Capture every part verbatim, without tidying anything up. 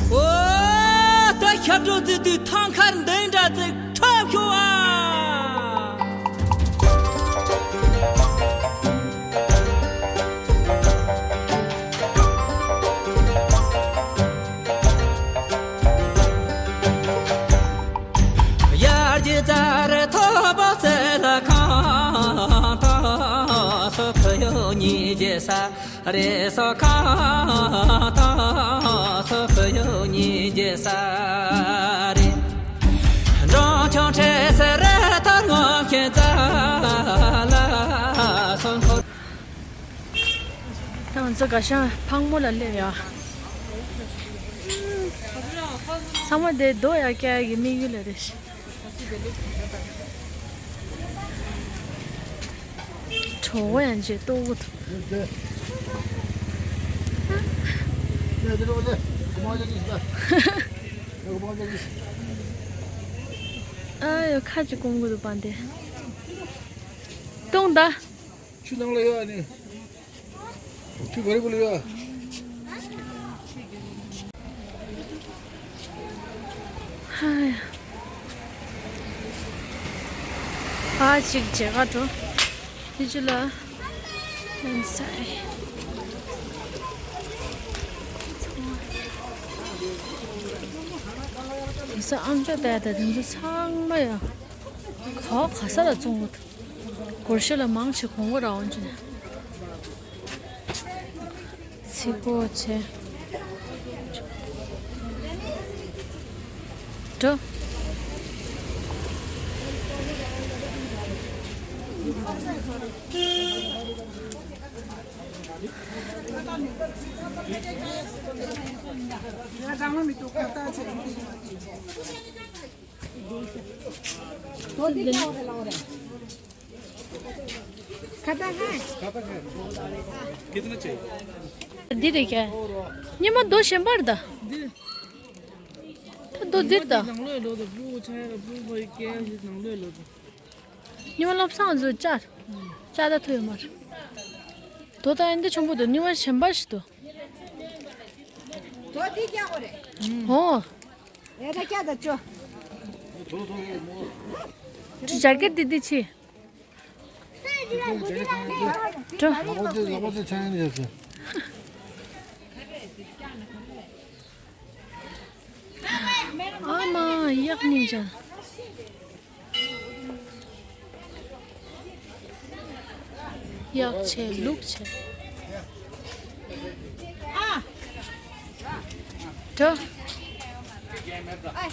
འོ། ད་ཤར་གྲོང་ཚོའི་དུས་ཐང་ཁར་འདི་འདྲ་ཅིག་འཁྲབ་ཤོག་ཨ། ཡར་གྱི་རྩར་ཐོབ་པ་ཚེ་ལ་ཁང་ཐང་སོ་ཁོ་ཡོ་ཉིད་ཀྱི་ས། རེ་སོ་ཁ་ཐ་སོ་ཁོ་ཡོ་ཉིད་ཀྱི་ས་རེ། འབྲོང་ཆུང་ཁྲེ་སེ་རེ་ཐར་ངོ་ཁྱེད་ཙ་ལ་སོ་ཁོ། ད་ང་ཚོ་ག་ཤང་ཕག་མོ་ལ་སླེབས་ཡ། ཚང་མ་དེ་རྡོ་ཡ་སྐྱ་ཡ་གི་དམིགས་ཡུལ་ལ་རེ་ཞིག་གྲོགས་པོ་ཡང་བརྗེད་ལྟོ་གོ་ཐུབ། ཨ་ཡོ་ཁ་ཅིག་སྐོམ་གོ་འདུག་པ་འདི། ལྟོང་ད། ཆུ་ནང་ལ་ཡོད་ཨ་ནི། ཆུ་བར་བུ་ལ་ཡོད། ཧ་ཡ། ཕ་གཅིག་མཇལ་ཁ་འགྲོ། དེ་ཅི་ལ། ཨན་སའི། དེ་ས་ཨམ་ཅོག་བལྟས་ད་དེ་ཚོ་ཚང་མ་ཡ། ག་ག་ས་ལ་བཙོང་གི་འདུག་སྒོར་གཞས་ལ་མང་ཆེ་གོང་གོ་ར་འོང་ཅི་ནས། ཚིག་པོ་ཆེ། འགྲོ། འདི་རེད་ཀྱ། ཉི་མ་རྡོ་གཞན་པར་ད། ད་རྡོ་འདིར་ད། ཉི་མ་བློ་བཟང་ཚོ་བཅར། བཅར་ད་ཐུབ་ཡོད་མ་རེད། རྡོ་ད་ཨེ་འདི་ཆེན་པོ་འདུག་ཉི་མ་གཞན་པར་ཞིག་འདུག་ཨོ། ཨེ་ད་སྐྱ་ད་ཅོ། ཅི་ཇ་ཀེ་ཏི་འདི་ཆི། ཏྲོ། ཨ་མ་ཡག་ནི་ཅན། ཡག་ཆེ་ལུག་ཆེ། ཨ། ཏྲོ། ཨ།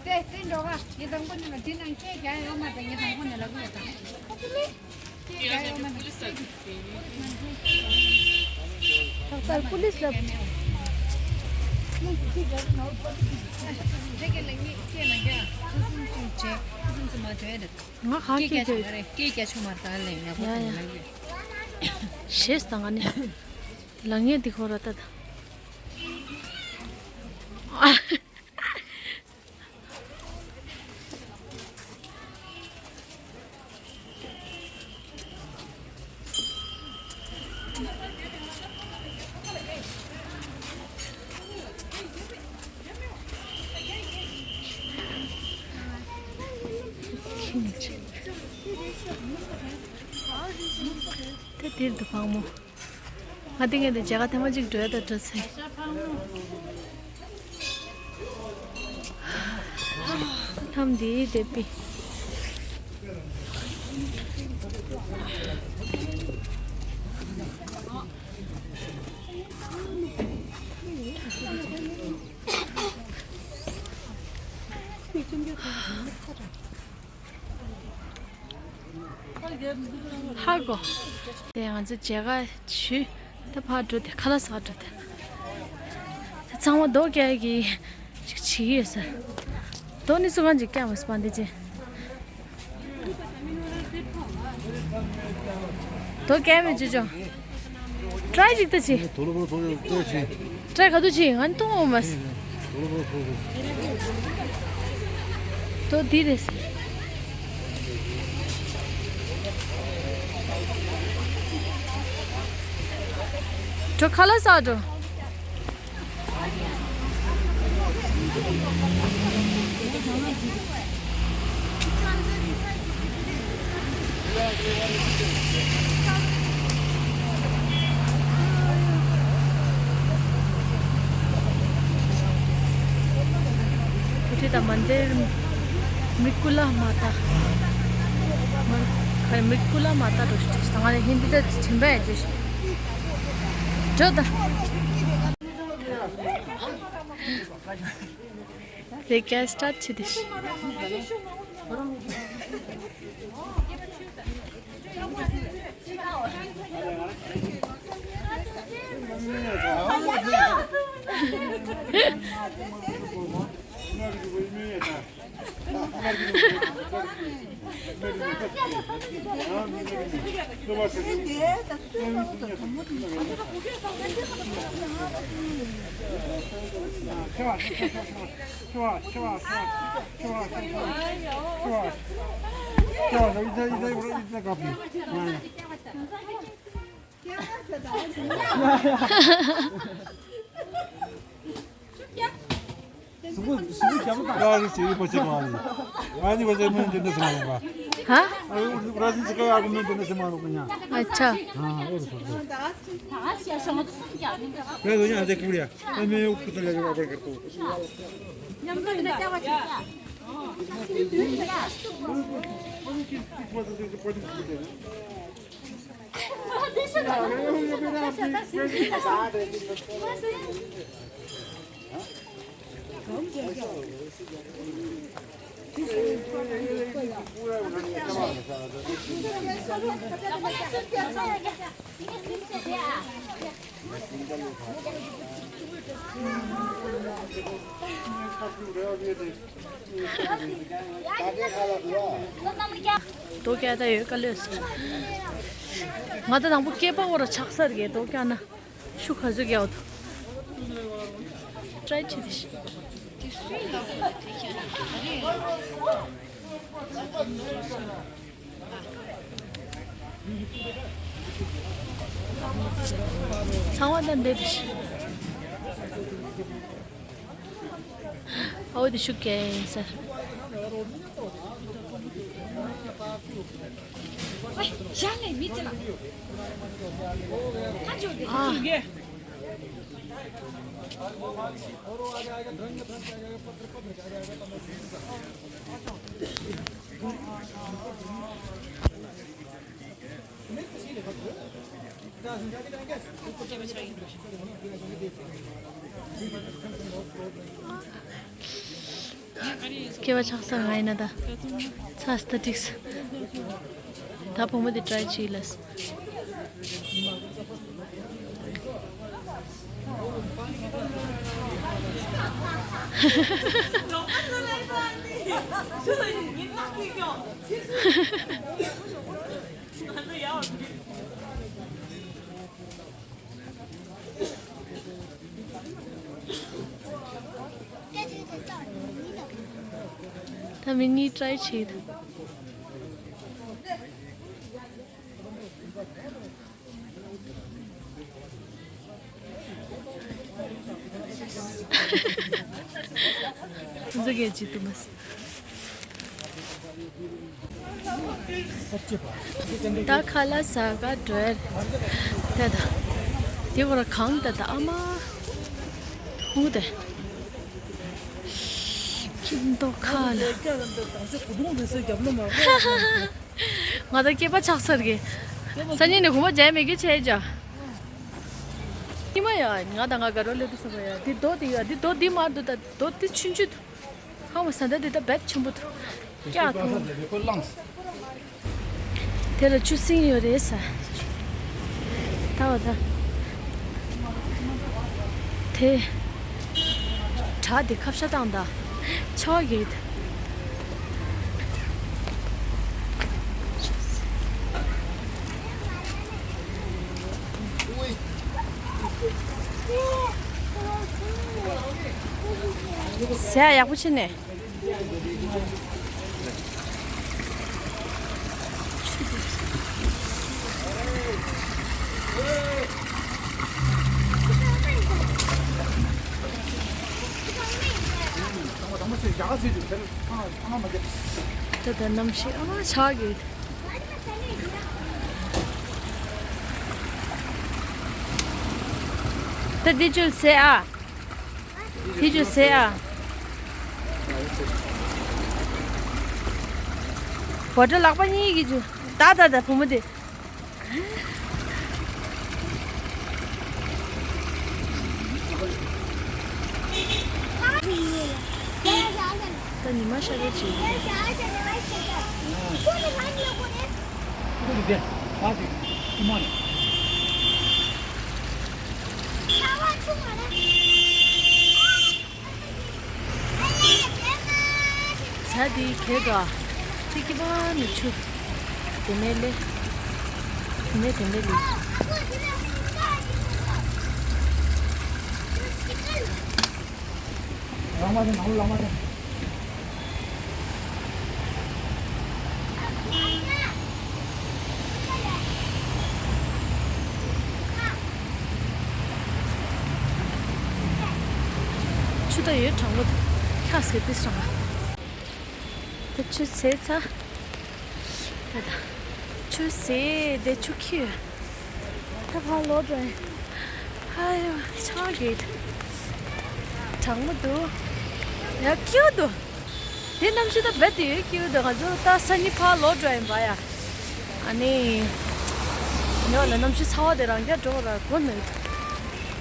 དེ་དེ་འགྲོ་ག་ངས་དང་པོ་ནས་ལ་འདི་ནང་སྐད་རྒྱག་ཡོད་མ་རེད། ངས་དང་པོ་ནས་ལབ་ཡོད་དང་། ལྷག་པར་པུ་ལིས་ལ། ང་གང་སྐད་རྒྱག་ཡོད། སྐད་རྒྱག་ཆོག་མ་རེད། སྐད་རྒྱག་ཆོག་མ་རེད། ད་ལན་ཡག་པོ་ཡ་ཡ། དེ་ལ་ཡོད། ཞེས་དང་ང་ནི། ལ་ངས་འདི་ཁོ་ར་ལྟ་ད། དེ་དེར་དུ་ཕག་མོ། ང་དེ་ངས་དེ་མཇལ་ཁ་ཐེངས་མ་གཅིག་འགྲོ་ཡ་ད་འགྲོ་ཚེ། ཐམ་དེའི་དེ་པི། ཧ་གོ། དེ་ང་ཚོ་མཇལ་ཁ་ཞུས། ད་ཕར་འགྲོ་དེ་ཁ་ལག་ཟ་འགྲོ་དེ། ད་ཚང་མ་རྡོ་བཀལ་གི་ཅིག་བྱེད་ཀྱི་ཡོད་ས། རྡོ་ནི་སུ་གང་ཅིག་བཀལ་མ་སྤང་དེ་ཅི། རྡོ་བཀལ་མི་བྱེད་ཅོ། ཀྲའི་ཅིག་ད་བྱེད། དོ་ལོ་མོ་དོ་ཡོད་ལྟོས་བྱེད། ཁྲ་ག་དུ་ཆེ་ང་མཐོང་འོང་མ་སི། ཏོ་དི་རེད་སི། ཏོ་ཁ་ལ་ས་ཏོ། ཁོ་ཚོས་ད་མན་དིར་མྲི་ཀུ་ལ་མ་ཏཱ། མ་ཁ་མྲི་ཀུ་ལ་མ་ཏཱ་འགྲོ་ཤི་ཏིས་ད་ང་ལ་ཧིན་དི་ད་ཆེན་པོ་ཡ་ཅོ་ཤི། འགྲོ་ད། རེ་ཀ་སི་ཊར་ཊི་བྱེད་དེ་ཤི། ཧ། ཨ་ཆ། དོ་ཀྱ་ད་ཡོད་ཀ་ལོས། ང་ད་དང་པོ་སྐེད་པ་བོ་ར་ཆག་ས་རེད། དོ་ཀྱ་ན་ཤུ་ག་ཟུག་ཀྱ་འོ་དོ། ཊ་རའི་བྱེད་དེ་ཤི། ཚང་མ་ད་འདེབས་ཤི། ཨའོ་དེ་ཤུགས་ཀྱིས་ཟེར། ཨ། སྐེད་པ་ཆག་ས་ང་ཡིན་ན་ད། ཚ་སྟ་ཏིགས། ད་བུ་མོ་དེ་ཊ་རའི་བྱེད་ལ། ད་མི་གཉིས་ཊ་རའི་བྱེད། འཛུགས་ཡས་ཅི་ཏུ་མ་སི། ད་ཁ་ལ་ཟ་ག་འགྲོ། ད་ད། དེ་གོ་ར་གང་ད་ད་ཨ་མ། ཧུ་དེ། ཁྱིམ་ཐོག་ཁ་ལ། ང་ད་སྐེད་པ་ཆག་ས་རེད། སང་ཉིན་ནས་གོམ་པ་རྒྱག་མེད་རྒྱུ་བྱས་ཀྱང་། ཉི་མ་ཡ་ང་དང་ང་དགའ་རོགས་སླེབས་དུས་ས་བ་ཡ་འདི་རྡོ་འདི་ཡ་འདི་རྡོ་འདི་མར་འདུག་ད་རྡོ་འདི་ཆུང་ཆུང་འདུག་ཧ་མ་ས་འདི་འདི་ད་རྦད་ཆེན་པོ་འདུག་ཀྱག་འདུག་དེ་ལ་ཆུ་སྲིན་ཡོད་རེད་ས། ད་བ་ད། དེ། བྲག་དེ་ཁ་བཤད་བཏང་ད། ཆ་བ་གེད། ཟས་ཡག་པོ་བྱས་ནས། ད་ལྟ་གནམ་གཤིས་ཨ་ཆག་གི། ད་འདི་ཅུ་ཟས་ཨ། འདི་ཅུ་ཟས་ཨ། བོ་ཊ་ལག་པ་གཉིས་ཀྱིས་ཅུ། ད་ད་ད་བུ་མོ་དེ། ད་ཉི་མ་ཤར་རེ་བྱེད། ཟས་འདི་གས་དོ། ཏི་ཀི་བ་ནི་ཆུ། དེ་ནས་ལེ། དེ་ནས་དེ་ནས་ལེ། རང་མ་དེ་ནང་ལ་མ་དེ། ཆུ་ད་ཡོད་གྲང་མོ་འདུག་ཁ་ཟས་ཏི་སྲང་། ད་ཆུ་ཟས་ཚ། ད་ད། ཆུ་ཟས་དེ་ཆུ་ཁྱི། ད་ཕར་ལོག་འགྲོ་ཡིན། ཧ་ཡོ་ཆང་གི། གྲང་མོ་འདུག་ཡ་སྐྱིད་པོ་འདུག་དེ་གནམ་གཤིས་ད་རྦད་དེ་ཡོད་སྐྱིད་པོ་འདུག་ང་ཚོ་ད་སང་ཉིན་ཕར་ལོག་འགྲོ་ཡིན་པ་ཡ། ཨ་ནི། ཉོ་ལ་གནམ་གཤིས་ཚ་བ་དེ་རང་རྐྱ་འགྲོ་ར་གོ་ནི།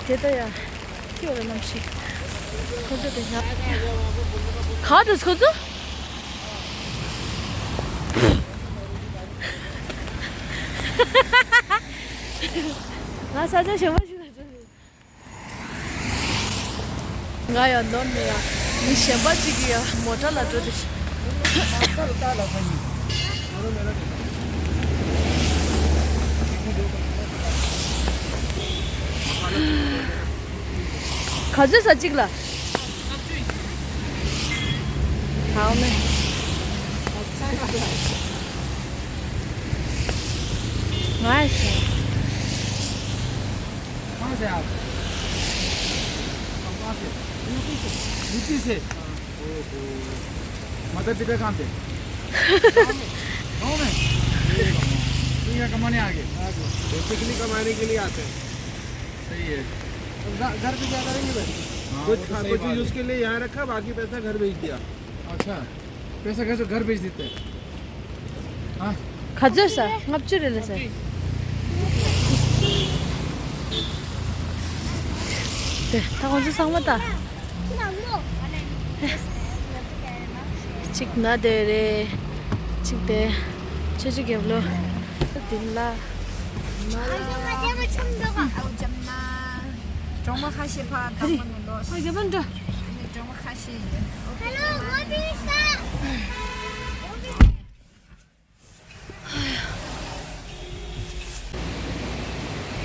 དེ་ད་ཡ། སྐྱིད་པོ་རེད་གནམ་གཤིས། ཁོ་ཚོ་དེ་ཡ། ག་འདུག་ཁོ་ཚོ། ང་ས་ཆ་གཞན་པ་ཞིག་ལ་འགྲོ་ནས། ང་ཡང་ནོར་ནས་ཡང་མི་གཞན་པ་ཅིག་གི་ཡང་མོ་ཊ་ལ་འགྲོ་དེ། ག་ཚོད་ཟ་གཅིག་ལ། ཧའོ་མེ། ང་ཡི་སོང་། कहाँ से आप? हम कहाँ से? यूपी से। यूपी से? ओहो। माता पिता कहाँ थे? गाँव में। गाँव में? ठीक है, कमाने आ गए। आ गए। बेसिकली कमाने के लिए आते हैं। सही है। तो घ-, घर पे क्या करेंगे भाई? हाँ, कुछ वो तो खा-, सही कुछ बात है। यूज़ के लिए यहाँ रखा, बाकी पैसा घर भेज दिया। अच्छा, पैसा कैसे घर भेज देते हैं? हाँ। ག་ཚོད་ཟ། ལྔ་བཅུ་རེད་ལ་ཟ། དེ་ད་ཁོང་ཚོ་ཚང་མ་ད། གཅིག་ན་དེ་རེད། གཅིག་དེ། ཆོས་ཆོས་རྒྱབ་ལོ། དེ་ལ། གྲོགས་མོ་ཁ་ཤས་ཕར་བཏང་མ་ནུས་ལོ། ཨ་རྒྱབ་ལ་འགྲོ། གྲོགས་མོ་ཁ་ཤས་ཡོད། Hello, what is that?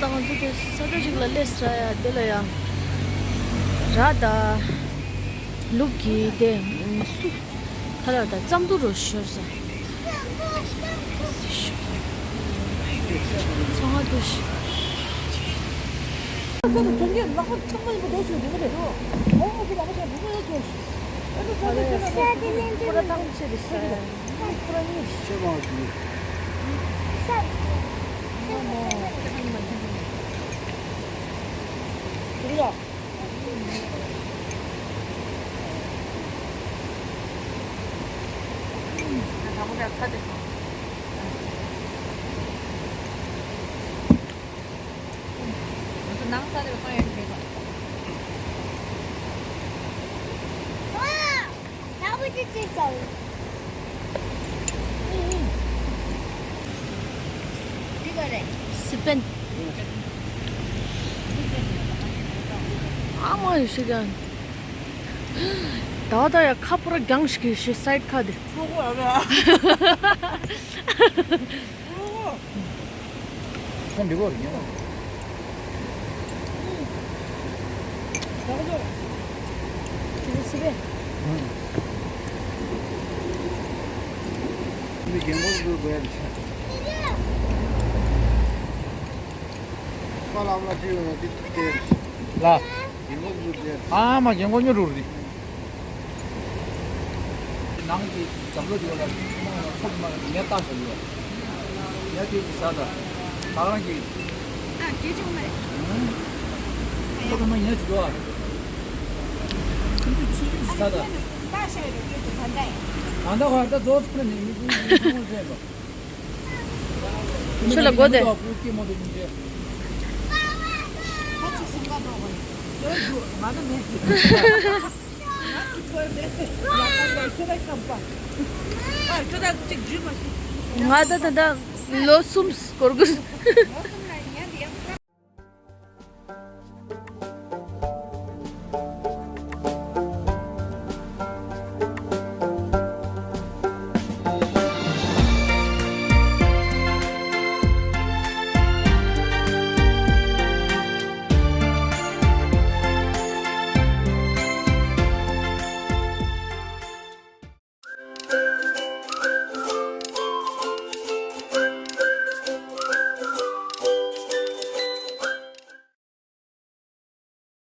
ད་ང་ཚོ་དེ་ས་ཆ་ཞིག་ལ་སླེབས་ས་ཡ། དེ་ལ་ཡང་ར་དང་ལུག་གི་དེ་སུ་ཁ་ལག་དང་རྩམ་ཐུག་རོ་ཤོར་ས། ཚོང་ཁང་དེ་ཤི། ང་ཚོ་ནང་ས་དེར་ཚོང་ཡོད་མཁན་དང་། ཇག་པོ་ཅི་ཅི་ཟ། འདི་ག་རེད། སི་པན། ཨ་མ་ཡོད་ཤི་ཀྱང་། ད་ད་ཡ་ཁ་པོ་ར་རྒྱང་ཞིག་གི་ཤི་སའིད་ཁ་དེ། ཁོ་ཁོ་ཨ་མ། ཁོ་འདི་གོ་རེད་ཉོ། མི་རྒན་གོག་ཚོ་དགོས་ཡ་རེད་ཆ། པ་ལམ་ལ་ཅི་ཡོད་ན་དེ་ཐུག་དེ་རེད། ལ། རྒན་གོག་ཚོ་དེ་རེད། ཨ་མ་རྒན་གོག་ཉོ་རུ་རེད། ནང་གི་འཛམ་བུ་གླིང་ལ་ཚོགས་མ་ཉལ་ལྟ་བྱ་ཡོད། ཡ་དེ་གི་ས་ད། ད་རང་གི་ཨ་སྐད་ཆ་མ་རེད། ཚོགས་མ་ཉལ་གྱི་འདུག་ཨ། ཁྱིམ་དུ་ཆུ་ཆུ་ས་ད། ད་ཤ་ཡོད་ཅོ་ཅོ་ད་ད་ཡིན། ད་ད་ཧ་ད་ཛོ་ཚོགས་ནས་མི་མི་མི་མི་མི་མི་ཁྱོད་ལ་དགོས་ཏེ། ང་ད་ད་ད་ལོ་གསུམ་འགོར་གི།